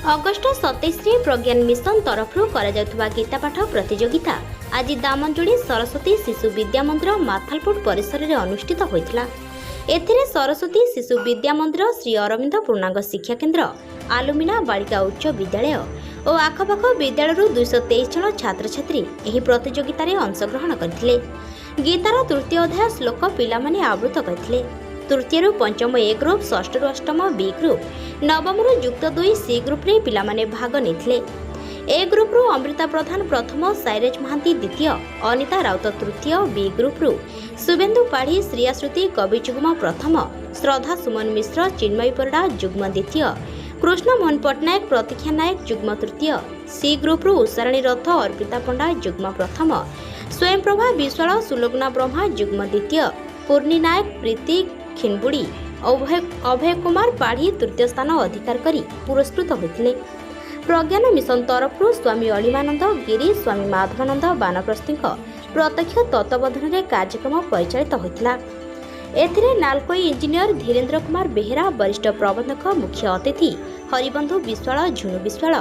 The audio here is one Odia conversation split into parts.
ଅଗଷ୍ଟ 27ରେ ପ୍ରଜ୍ଞାନ ମିଶନ ତରଫରୁ କରାଯାଉଥିବା ଗୀତାପାଠ ପ୍ରତିଯୋଗିତା ଆଜି ଦାମନଯୋଡ଼ି ସରସ୍ୱତୀ ଶିଶୁ ବିଦ୍ୟା ମନ୍ଦିର, ମାଥାଲପୁଟ ପରିସରରେ ଅନୁଷ୍ଠିତ ହୋଇଥିଲା। ଏଥିରେ ସରସ୍ୱତୀ ଶିଶୁ ବିଦ୍ୟା ମନ୍ଦିର, ଶ୍ରୀ ଅରବିନ୍ଦ ପୂର୍ଣ୍ଣାଙ୍ଗ ଶିକ୍ଷା କେନ୍ଦ୍ର, ଆଲୁମିନା ବାଳିକା ଉଚ୍ଚ ବିଦ୍ୟାଳୟ ଓ ଆଖପାଖ ବିଦ୍ୟାଳୟରୁ 223 ଜଣ ଛାତ୍ରଛାତ୍ରୀ ଏହି ପ୍ରତିଯୋଗିତାରେ ଅଂଶଗ୍ରହଣ କରିଥିଲେ। ଗୀତାର ତୃତୀୟ ଅଧ୍ୟାୟ ଶ୍ଲୋକ ପିଲାମାନେ ଆବୃତ୍ତ କରିଥିଲେ। ତୃତୀୟରୁ ପଞ୍ଚମ ଏ ଗ୍ରୁପ୍, ଷଷ୍ଠରୁ ଅଷ୍ଟମ ବି ଗ୍ରୁପ୍, ନବମରୁ ଯୁକ୍ତ ଦୁଇ ସି ଗ୍ରୁପ୍ରେ ପିଲାମାନେ ଭାଗ ନେଇଥିଲେ। ଏ ଗ୍ରୁପ୍ରୁ ଅମୃତା ପ୍ରଧାନ ପ୍ରଥମ, ସାଇରେଜ ମହାନ୍ତି ଦ୍ୱିତୀୟ, ଅନିତା ରାଉତ ତୃତୀୟ, ବି ଗ୍ରୁପ୍ରୁ ଶୁଭେନ୍ଦୁ ପାଢ଼ୀ, ଶ୍ରୀୟାଶ୍ରୁତି କବିଯୁଗ୍ମ ପ୍ରଥମ, ଶ୍ରଦ୍ଧା ସୁମନ ମିଶ୍ର, ଚିନ୍ମୟୀ ପରିଡ଼ା ଯୁଗ୍ମ ଦ୍ୱିତୀୟ, କୃଷ୍ଣମୋହନ ପଟ୍ଟନାୟକ, ପ୍ରତୀକ୍ଷା ନାୟକ ଯୁଗ୍ମ ତୃତୀୟ, ସି ଗ୍ରୁପ୍ରୁ ଉଷାରାଣୀ ରଥ, ଅର୍ପିତା ପଣ୍ଡା ଯୁଗ୍ମ ପ୍ରଥମ, ସ୍ୱୟଂପ୍ରଭା ବିଶ୍ୱାଳ, ସୁଲଗ୍ନା ବ୍ରହ୍ମା ଯୁଗ୍ମ ଦ୍ୱିତୀୟ, ପୂର୍ଣ୍ଣି ନାୟକ, ପ୍ରୀତି ଖିନବୁଡ଼ି, ଅଭୟ କୁମାର ପାଢ଼ୀ ତୃତୀୟ ସ୍ଥାନ ଅଧିକାର କରି ପୁରସ୍କୃତ ହୋଇଥିଲେ। ପ୍ରଜ୍ଞାନ ମିଶନ ତରଫରୁ ସ୍ୱାମୀ ଅଣିମାନନ୍ଦ ଗିରି, ସ୍ୱାମୀ ମାଧବାନନ୍ଦ ବାନପ୍ରସ୍ଥୀଙ୍କ ପ୍ରତ୍ୟକ୍ଷ ତତ୍ତ୍ୱାବଧାନରେ କାର୍ଯ୍ୟକ୍ରମ ପରିଚାଳିତ ହୋଇଥିଲା। ଏଥିରେ ନାଲକୋ ଇଞ୍ଜିନିୟର ଧୀରେନ୍ଦ୍ର କୁମାର ବେହେରା ବରିଷ୍ଠ ପ୍ରବନ୍ଧକ ମୁଖ୍ୟ ଅତିଥି, ହରିବନ୍ଧୁ ବିଶ୍ୱାଳ, ଝୁନୁ ବିଶ୍ୱାଳ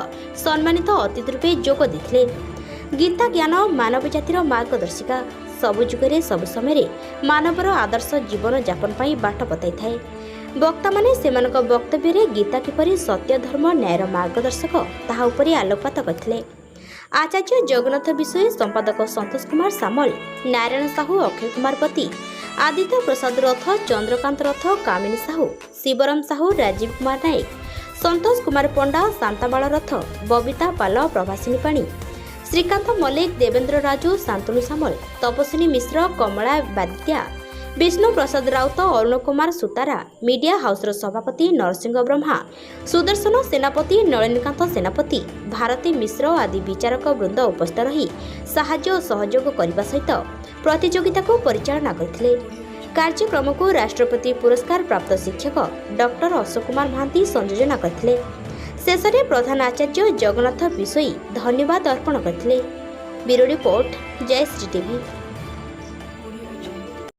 ସମ୍ମାନିତ ଅତିଥି ରୂପେ ଯୋଗ ଦେଇଥିଲେ। ଗୀତା ଜ୍ଞାନ ମାନବ ଜାତିର ମାର୍ଗଦର୍ଶିକା। ସବୁ ଯୁଗରେ, ସବୁ ସମୟରେ ମାନବର ଆଦର୍ଶ ଜୀବନ ଯାପନ ପାଇଁ ବାଟ ବତାଇଥାଏ। ବକ୍ତାମାନେ ସେମାନଙ୍କ ବକ୍ତବ୍ୟରେ ଗୀତା କିପରି ସତ୍ୟ, ଧର୍ମ, ନ୍ୟାୟର ମାର୍ଗଦର୍ଶକ, ତାହା ଉପରେ ଆଲୋକପାତ କରିଥିଲେ। ଆଚାର୍ଯ୍ୟ ଜଗନ୍ନାଥ ବିଷୋୟୀ, ସମ୍ପାଦକ ସନ୍ତୋଷ କୁମାର ସାମଲ, ନାରାୟଣ ସାହୁ, ଅକ୍ଷୟ କୁମାର ପତି, ଆଦିତ୍ୟ ପ୍ରସାଦ ରଥ, ଚନ୍ଦ୍ରକାନ୍ତ ରଥ, କାମିନୀ ସାହୁ, ଶିବରାମ ସାହୁ, ରାଜୀବ କୁମାର ନାୟକ, ସନ୍ତୋଷ କୁମାର ପଣ୍ଡା, ଶାନ୍ତାବାଳ ରଥ, ବବିତା ପାଲ, ପ୍ରଭାସିନୀ ପାଣି, ଶ୍ରୀକାନ୍ତ ମଲ୍ଲିକ, ଦେବେନ୍ଦ୍ର ରାଜୁ, ଶାନ୍ତନୁ ସାମଲ, ତପସ୍ୱିନୀ ମିଶ୍ର, କମଳା ବାଦିତ୍ୟା, ବିଷ୍ଣୁ ପ୍ରସାଦ ରାଉତ, ଅରୁଣ କୁମାର ସୁତାରା, ମିଡିଆ ହାଉସର ସଭାପତି ନରସିଂହ ବ୍ରହ୍ମା, ସୁଦର୍ଶନ ସେନାପତି, ନଳିନୀକାନ୍ତ ସେନାପତି, ଭାରତୀ ମିଶ୍ର ଆଦି ବିଚାରକ ବୃନ୍ଦ ଉପସ୍ଥିତ ରହି ସାହାଯ୍ୟ ଓ ସହଯୋଗ କରିବା ସହିତ ପ୍ରତିଯୋଗିତାକୁ ପରିଚାଳନା କରିଥିଲେ। କାର୍ଯ୍ୟକ୍ରମକୁ ରାଷ୍ଟ୍ରପତି ପୁରସ୍କାର ପ୍ରାପ୍ତ ଶିକ୍ଷକ ଡକ୍ଟର ଅଶୋକ କୁମାର ମହାନ୍ତି ସଂଯୋଜନା କରିଥିଲେ। ଶେଷରେ ପ୍ରଧାନ ଆଚାର୍ଯ୍ୟ ଜଗନ୍ନାଥ ବିଷୋୟୀ ଧନ୍ୟବାଦ ଅର୍ପଣ କରିଥିଲେ। Bureau report, Jayashree TV.